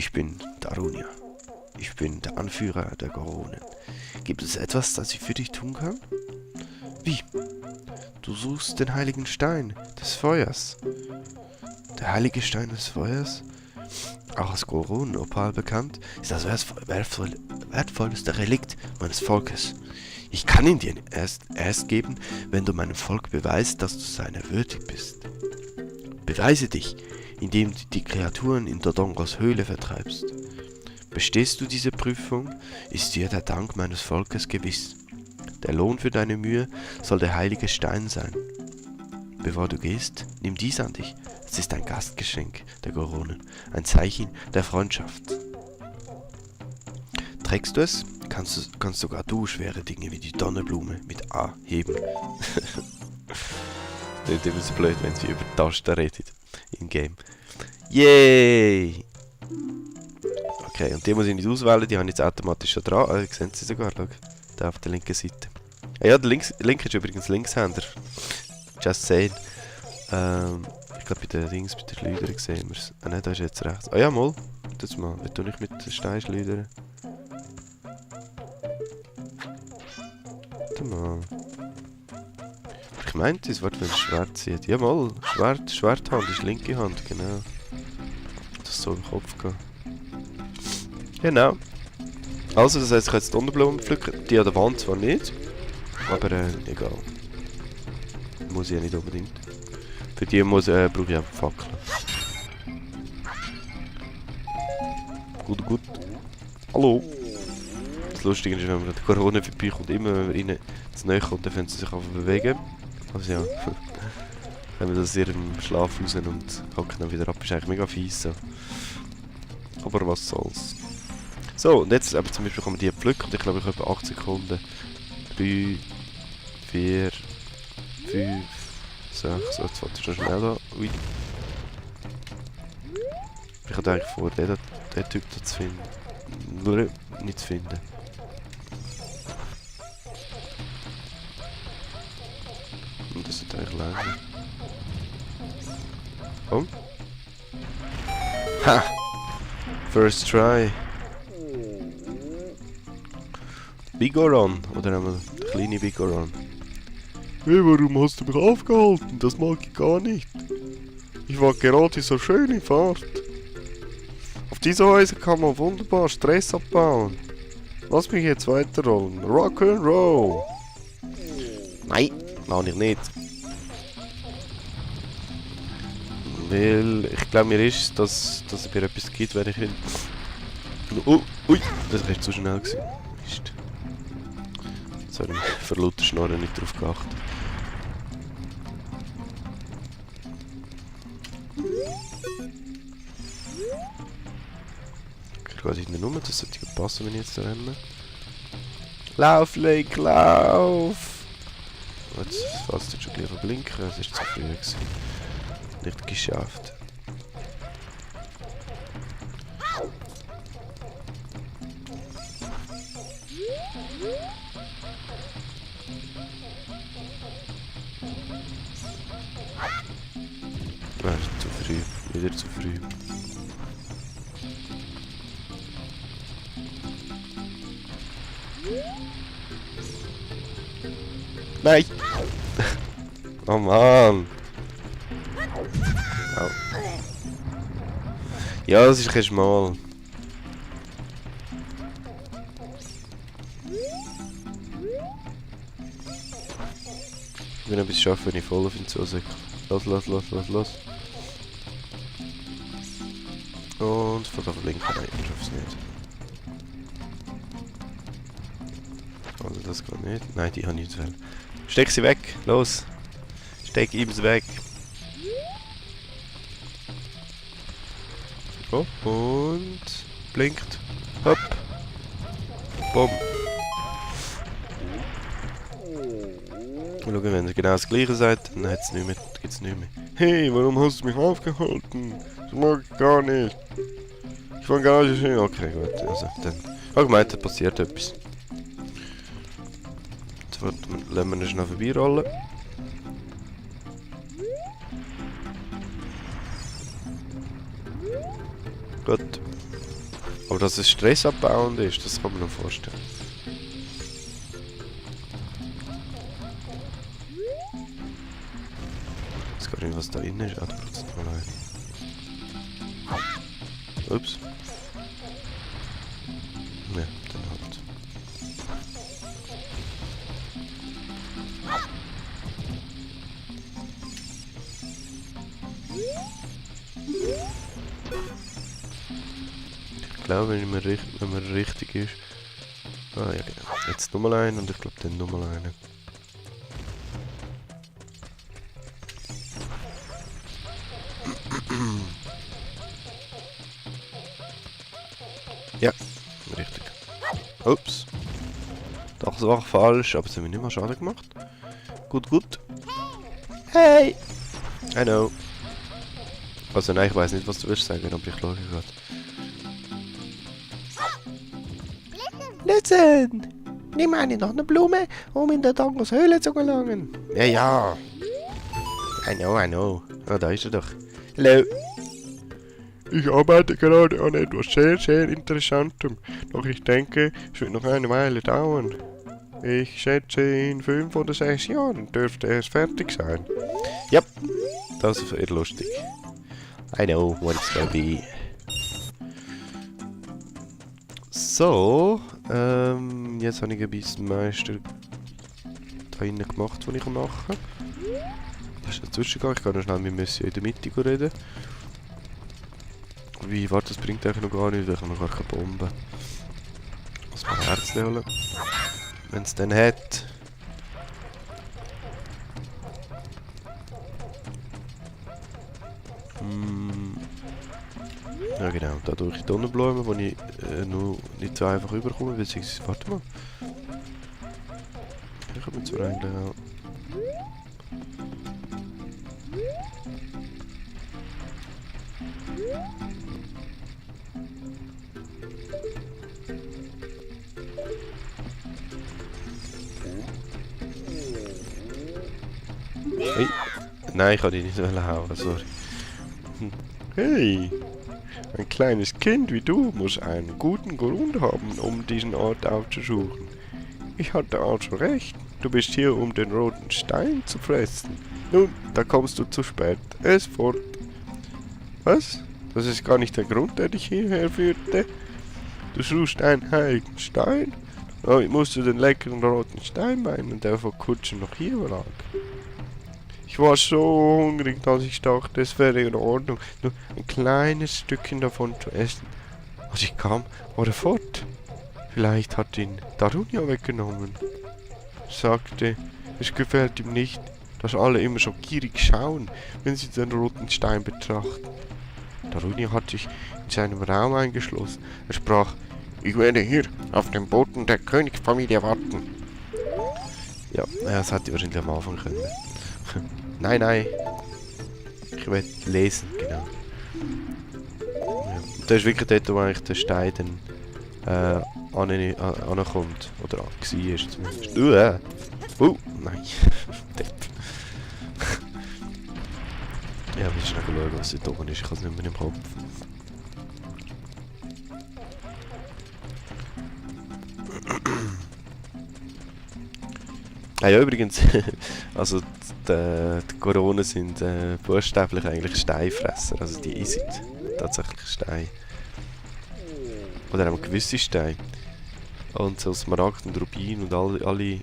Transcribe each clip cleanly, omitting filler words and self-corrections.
Ich bin Darunia. Ich bin der Anführer der Goronen. Gibt es etwas, das ich für dich tun kann? Wie? Du suchst den heiligen Stein des Feuers. Der heilige Stein des Feuers? Auch als Goronenopal bekannt, ist das wertvollste Relikt meines Volkes. Ich kann ihn dir erst geben, wenn du meinem Volk beweist, dass du seiner würdig bist. Beweise dich, indem du die Kreaturen in Dodongos Höhle vertreibst. Bestehst du diese Prüfung, ist dir der Dank meines Volkes gewiss. Der Lohn für deine Mühe soll der heilige Stein sein. Bevor du gehst, nimm dies an dich. Es ist ein Gastgeschenk der Goronen, ein Zeichen der Freundschaft. Trägst du es, kannst sogar du schwere Dinge wie die Donnerblume mit A heben. Das ist immer so blöd, wenn sie über die Tasten redet. Im Game. Yay! Okay, und die muss ich nicht auswählen, die habe ich jetzt automatisch schon dran. Sehen Sie sogar, schau. Da auf der linken Seite. Ah ja, der Link ist übrigens Linkshänder. Just saying. Ich glaube bei den Dings, bei den Schleudern sehen wir es. Ah nein, da ist jetzt rechts. Ah ja, mal. Das mal. Wie tue ich mit den Steinschleudern? Warte mal. Ich meinte, es wird, wenn es Schwert zieht. Ja mal, Schwerthand ist linke Hand, genau. Das soll im Kopf gehen. Genau. Also, das heisst, ich kann jetzt die Donnerblumen pflücken. Die an der Wand zwar nicht, aber egal. Muss ich ja nicht unbedingt. Für die brauche ich einfach Fackeln. Gut. Hallo. Das Lustige ist, wenn man die Corona vorbeikommt, immer wenn man ihnen zu nahe kommt, dann können sie sich einfach bewegen. Also ja, wenn wir das aus ihrem Schlaf raus und hocken dann wieder ab, ist eigentlich mega fies so. Aber was soll's. So, und jetzt aber zum Beispiel kann man die pflücken und ich glaube ich habe 8 Sekunden. 3, 4, 5, 6, so, jetzt fällt es schon schnell an. Ui. Ich hatte eigentlich vor, den Typ da zu finden. Nur nicht zu finden. Und das ist eigentlich länger. Komm. Ha! First try. Bigoron, oder einmal der kleine Bigoron. Hey, warum hast du mich aufgehalten? Das mag ich gar nicht. Ich war gerade so schön in Fahrt. Auf diese Häuser kann man wunderbar Stress abbauen. Lass mich jetzt weiterrollen. Rock'n'Roll. Nein, mache ich nicht. Weil ich glaube mir ist, dass es mir etwas gibt, wenn ich will. Ui, das war zu schnell gewesen. Mist. Sorry, für lauter Schnorren nicht drauf geachtet. Ich weiß nicht nur, das sollte gut passen, wenn ich jetzt renne. Lauf, Link, lauf! Jetzt fast schon gleich blinken, es ist zu früh gewesen. Nicht geschafft. Zu früh, wieder zu früh. Nein! Oh Mann! Oh. Ja, das ist kein Schmal. Ich will noch etwas schaffen, wenn ich voll auf ihn zusage. Los. Und von der linken, nein, ich schaff's nicht. Also das geht nicht. Nein, die habe ich nicht will. Steck sie weg, los! Steck ihm weg! Oh, und blinkt. Hopp! Bumm! Schauen, wenn ihr genau das gleiche seid, dann gibt's nicht mehr. Hey, warum hast du mich aufgehalten? Das mag ich gar nicht. Ich war gar nicht schön. Okay, gut. Also, dann. Ich habe gemeint, da passiert etwas. Jetzt lassen wir ihn schnell vorbeirollen. Gut. Aber dass es stressabbauend ist, das kann man noch vorstellen. Ich weiß gar nicht, was da innen ist. Ah, da braucht es noch mal ein. Ups. Ne, dann halt. Ich glaube, wenn man richtig ist. Ah ja, genau. Jetzt nochmal einen und ich glaube dann nochmal einen. Ja, richtig. Ups. Das war falsch, aber es hat mir nicht mal Schaden gemacht. Gut, gut. Hey! I know. Also nein, ich weiß nicht, was du willst sagen, aber ich schaue gerade. Listen! Nimm eine Nonnenblume, um in der Dangos Höhle zu gelangen. Ja, ja. I know, I know. Ah, da ist er doch. Hallo. Ich arbeite gerade an etwas sehr, sehr Interessantem. Doch ich denke, es wird noch eine Weile dauern. Ich schätze, in 5 oder 6 Jahren dürfte es fertig sein. Ja, das wird lustig. I know what it's gonna be. So, jetzt habe ich ein bisschen Meister da hinten gemacht, was ich mache. Das ist dazwischen gegangen. Ich kann noch schnell mit Monsieur in der Mitte reden. Wie, warte, das bringt eigentlich noch gar nichts, weil ich habe noch gar keine Bombe. Muss man Herz holen. Wenn es dann hat. Ja genau, da durch die Sonnenblumen, die ich nur nicht so einfach überkomme, beziehungsweise, warte mal. Ich komme jetzt eigentlich auch. Hey. Nein, ich kann dich nicht hauen, sorry. Hey! Ein kleines Kind wie du muss einen guten Grund haben, um diesen Ort aufzusuchen. Ich hatte also recht. Du bist hier, um den roten Stein zu fressen. Nun, da kommst du zu spät. Es fort. Was? Das ist gar nicht der Grund, der dich hierher führte. Du suchst einen heiligen Stein? Damit musst du den leckeren roten Stein meinen, der vor kurzem noch hier lag. Ich war so hungrig, dass ich dachte, es wäre in Ordnung, nur ein kleines Stückchen davon zu essen. Als ich kam, war er fort. Vielleicht hat ihn Darunia weggenommen. Sagte, es gefällt ihm nicht, dass alle immer so gierig schauen, wenn sie den roten Stein betrachten. Darunia hat sich in seinem Raum eingeschlossen. Er sprach, ich werde hier auf dem Boden der Königsfamilie warten. Ja, das hätte ich wahrscheinlich am Anfang können. Nein, nein. Ich will lesen, genau. Ja. Das ist wirklich dort, wo eigentlich der Stein dann ankommt. Oder war zumindest. Nein. Ja, wir müssen schnell schauen, was dort oben ist. Ich habe es nicht mehr im Kopf. Ah ja, übrigens, also die Koronen sind buchstäblich eigentlich Steinfresser, also die essen tatsächlich Stein. Oder auch gewisse Steine. Und so Smaragd und Rubin und alle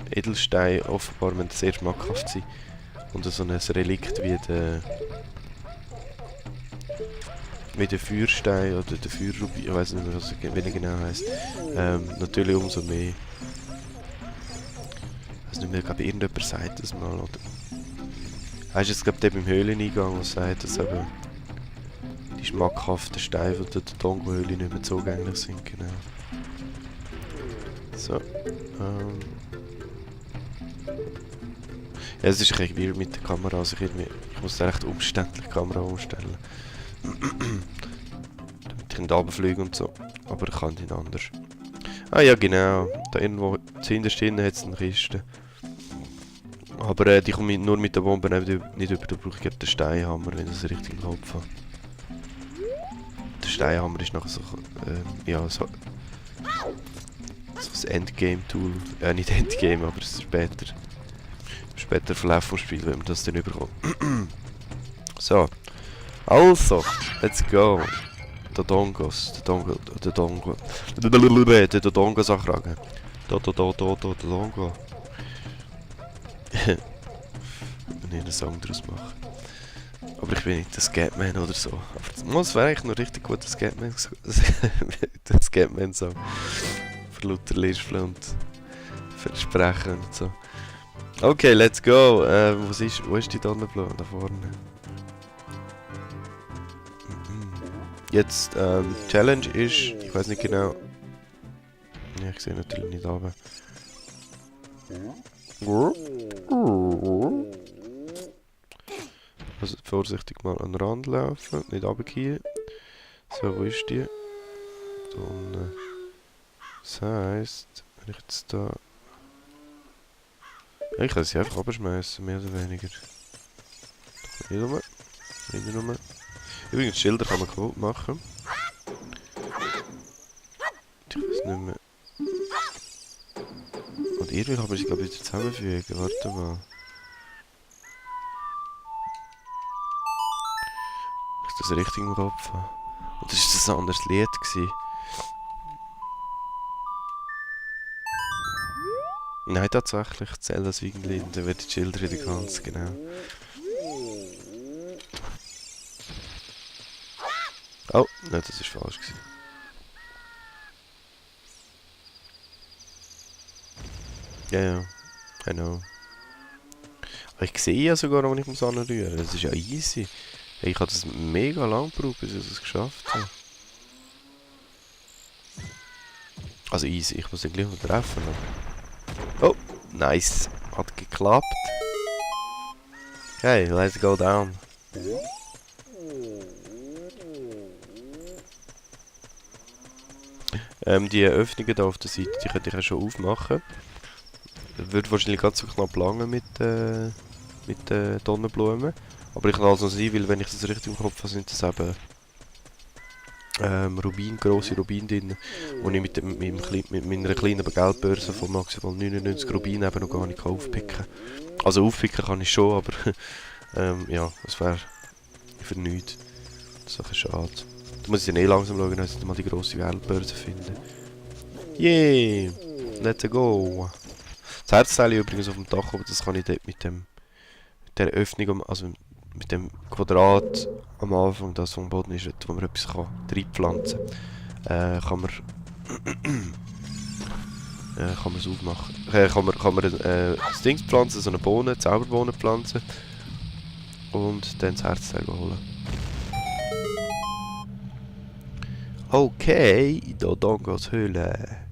Edelsteine offenbar müssen sehr schmackhaft sein. Und so ein Relikt wie der Feuerstein oder der Feuerrubin, ich weiß nicht mehr, was er genau heisst, natürlich umso mehr. Ich weiß nicht mehr, ich glaube irgendjemand sagt das mal, oder? Weißt du, es gibt eben im Höhleneingang, der sagt, dass eben die schmackhaften Steine von der Tongo-Höhle nicht mehr zugänglich sind, genau. So, ja, es ist recht weird mit der Kamera, also ich muss recht umständlich die Kamera umstellen. Damit ich nicht runterfliege und so, aber ich kann nicht anders. Ah ja, genau, da irgendwo zuhinterst hat es eine Kiste. Aber die komme ich nur mit der Bombe nicht über, da brauche ich den Steinhammer, wenn ich das richtig im Kopf habe. Steinhammer ist nachher so, ja, so das Endgame-Tool. Nicht Endgame, aber es ist später Verlauf vom Spiel, wenn man das dann überkommt. So. Also, let's go. Der Dongos. Der Dongo. Der Dongos ankragen. Der Dongo. Ich will einen Song daraus machen. Aber ich bin nicht der Scatman oder so. Aber es wäre eigentlich noch richtig gut, der Scatman-Song. Für lauter Lispeln und Versprechen und so. Okay, let's go. Wo ist die Donnenblume? Da vorne. Jetzt, Challenge ist, ich weiß nicht genau. Ja, ich sehe natürlich nicht runter. Also vorsichtig mal an den Rand laufen, nicht runtergehen. So, wo ist die? Da unten. Das heisst, wenn ich jetzt da... Ja, ich kann sie einfach runterschmeißen, mehr oder weniger. Hier rum. Wieder rum. Übrigens, Schilder kann man kaputt machen. Ich weiß nicht mehr. Und irgendwie kann man sie, glaube ich, wieder zusammenfügen. Warte mal. Ich das richtig im Kopf habe. Und das war ein anderes Lied gewesen. Nein, tatsächlich, zählt das Wiegenlied und dann wird die Schilder wieder ganz genau. Oh, nein, das war falsch gewesen. Ja, ja, I know. Aber ich sehe ja sogar, wenn ich muss anrühren. Das ist ja easy. Hey, ich habe das mega lang gebraucht, bis ich das geschafft habe. Also easy, ich muss den gleich mal treffen. Oh, nice. Hat geklappt. Okay, let's go down. Die Öffnungen hier auf der Seite, die könnte ich ja schon aufmachen. Das würde wahrscheinlich ganz so knapp langen mit Tonnenblumen. Aber ich kann also sein, weil wenn ich das richtig im Kopf habe, sind das eben grosse Rubine drin, die ich mit meiner kleinen Geldbörse von maximal 99 Rubinen eben noch gar nicht aufpicken kann. Also aufpicken kann ich schon, aber ja, das wäre für nichts. Das ist ein bisschen schade. Da muss ich dann eh langsam schauen, dass ich mal die grosse Geldbörse finde. Yay! Let's go! Das Herzteil übrigens auf dem Dach, aber das kann ich dort mit der Öffnung, also mit dem Quadrat am Anfang, das vom Boden ist, wo man etwas reinpflanzen kann, kann man es aufmachen. Kann man das Ding pflanzen, so eine Bohne, Zauberbohne pflanzen und dann das Herzteil holen. Okay, da Dongos Höhle.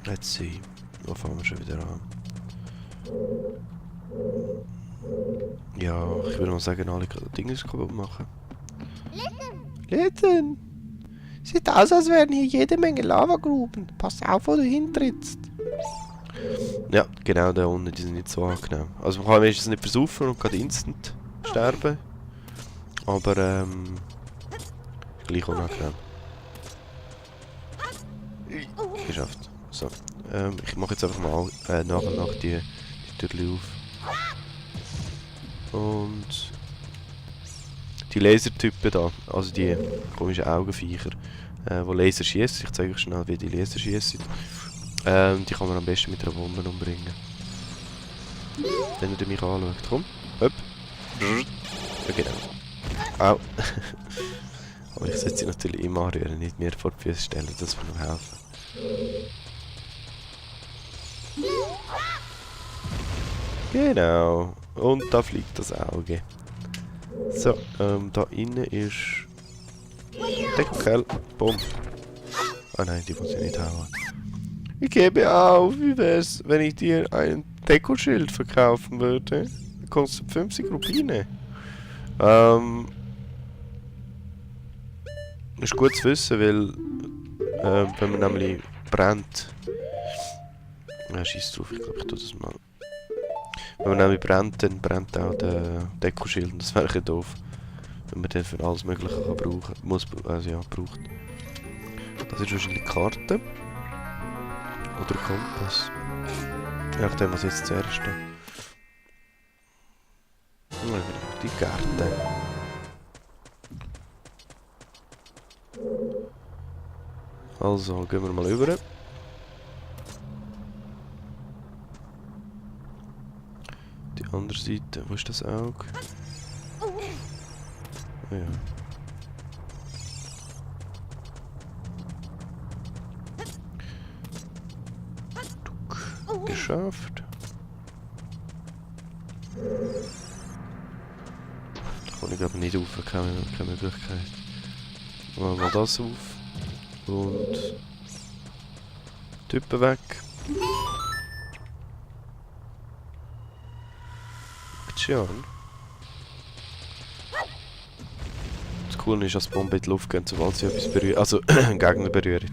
Let's see. Wo fangen wir schon wieder an? Ja, ich würde mal sagen, alle Dinge kaputt machen. Listen! Sieht aus, als wären hier jede Menge Lavagruben. Pass auf, wo du hintrittst. Ja, genau, da unten, die sind nicht so angenehm. Also man kann wenigstens nicht versaufen und gerade instant sterben. Aber gleich unangenehm. Geschafft. So, ich mache jetzt einfach mal nach und nach die Tür auf. Und die Lasertypen da, also die komischen Augenviecher, die Laser schießen. Ich zeige euch schnell, wie die Laser schießen. Die kann man am besten mit einer Wunde umbringen. Wenn ihr mich anschaut. Komm, hopp. Ja, genau. Au. Aber ich sollte sie natürlich immer anrühren, nicht mir vor die Füße stellen, das würde mir helfen. Genau. Und da fliegt das Auge. So, da innen ist... Deckel. Bumm. Ah nein, die muss ich nicht hauen. Ich gebe auf, wie wär's, wenn ich dir ein Dekoschild verkaufen würde? Kostet 50 Rubine. Ist gut zu wissen, weil wenn man nämlich brennt... Ja, scheiß drauf, ich glaube, ich tue das mal. Wenn man nämlich brennt, dann brennt auch der Dekoschild und das wäre ein bisschen doof. Wenn man den für alles Mögliche kann brauchen also ja, braucht. Das ist wahrscheinlich die Karte. Oder Kompass. Je nachdem, was jetzt zuerst steht. Die Karte. Also, gehen wir mal rüber. Die andere Seite, wo ist das Auge? Ja. Geschafft. Da kann ich aber nicht rauf, keine Möglichkeit. Machen wir mal das auf. Und Typen weg. Aktion. Das Coole ist, dass die Bombe in die Luft geht, sobald sie etwas berührt. Also Gegner berührt.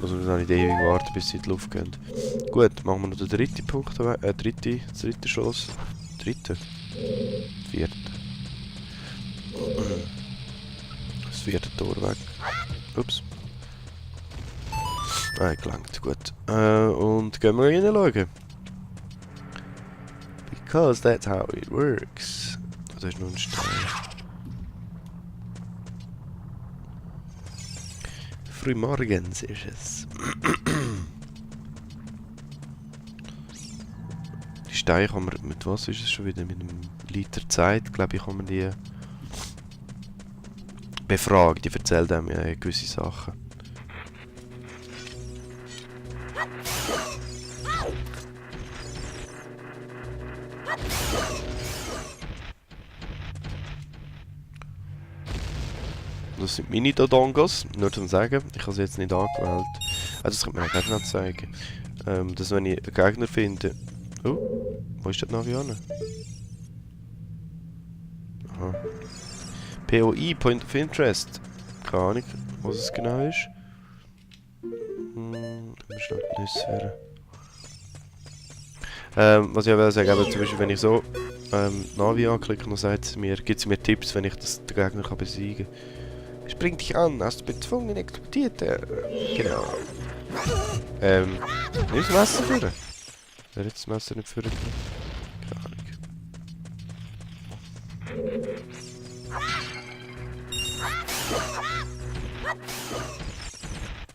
Muss man dann nicht ewig warten, bis sie in die Luft gehen. Gut, machen wir noch den dritten Punkt, das dritte Schloss. Dritte? Vierte. Das vierte Tor weg. Ups. Ah, gelangt, gut. Und gehen wir reinschauen. Because that's how it works. Da ist noch ein Stein. Frühmorgens ist es. Die Steine kann man, mit was ist es schon wieder? Mit einem Liter Zeit, glaube ich, kann man die befragen. Die erzählt einem ja gewisse Sachen. Das sind Mini-Dodongos, nur zum sagen, ich habe sie jetzt nicht angewählt. Also das könnte man auch noch zeigen. Dass wenn ich einen Gegner finde... Oh, wo ist das Navi an? Aha. POI, Point of Interest. Keine Ahnung, was es genau ist. Was ich will sagen, aber zum Beispiel wenn ich so Navi anklicke, dann sagt es mir, gibt es mir Tipps, wenn ich den Gegner kann besiegen kann. Spring dich an, hast du bezwungen, explodiert er. Genau. Nimm das Messer führen. Wer hat das Messer nicht führen? Keine Ahnung.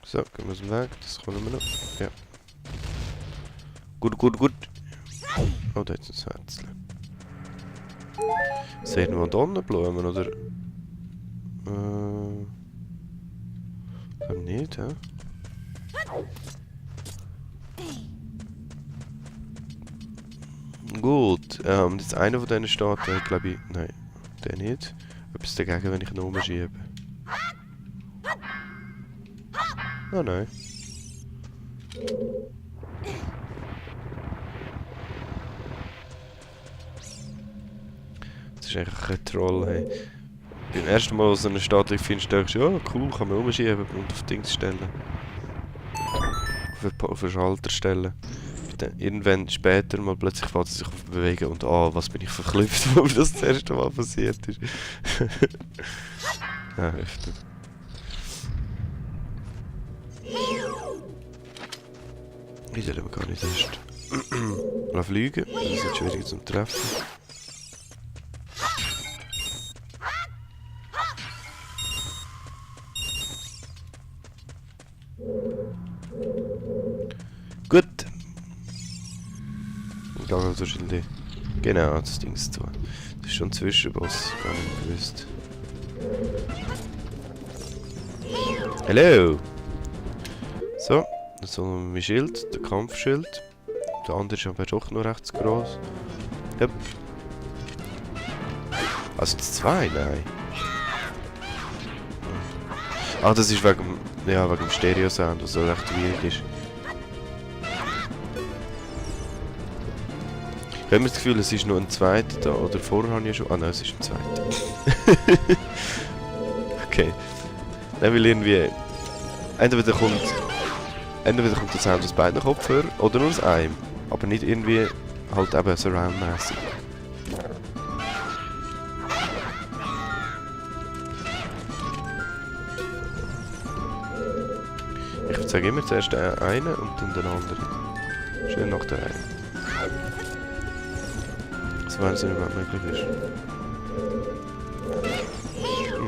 So, gehen wir aus dem Weg, das können wir noch. Ja. Gut. Oh, da ist ein Herzchen. Sehen wir Donnenblumen, oder? Nicht, hä? Gut, und jetzt einer von denen steht, der glaube ich... Nein, der nicht. Etwas dagegen, wenn ich ihn umschiebe. Oh nein. Das ist eigentlich ein Troll, hey. Beim ersten Mal, als du eine Statue findest, denkst du, ja cool, kann man umschieben und auf Dings stellen. Auf einen Schalter stellen. Dann irgendwann später mal plötzlich fängt es sich auf bewegen und was bin ich verklüpft, wo das erste Mal passiert ist. Ja, heftig. Ich soll aber gar nicht erst. Mal fliegen, das ist jetzt schwierig zum Treffen. Gut. Ich glaube, so schnell. Genau, das Ding ist zu. Das ist schon ein Zwischenboss, gar nicht gewusst. Hallo! So, jetzt haben wir mein Schild, der Kampfschild. Der andere ist aber doch noch recht groß. Yep. Also das zwei? Nein. Ah, das ist wegen dem Stereo-Sound, was so recht weird ist. Ich habe immer das Gefühl, es ist noch ein zweiter da, oder vorher habe ich schon... Ah nein, es ist ein zweiter. Okay. Dann will irgendwie... Entweder kommt der Sound aus beiden Kopfhörern, oder nur aus einem. Aber nicht irgendwie halt eben surround-mässig. Ich würde sagen, immer zuerst einen und dann den anderen. Schön nach der Reihe. So wenn es nicht überhaupt möglich ist.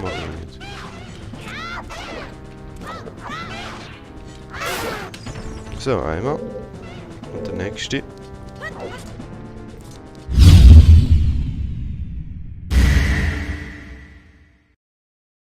Mach ich nicht. So, einmal. Und der nächste.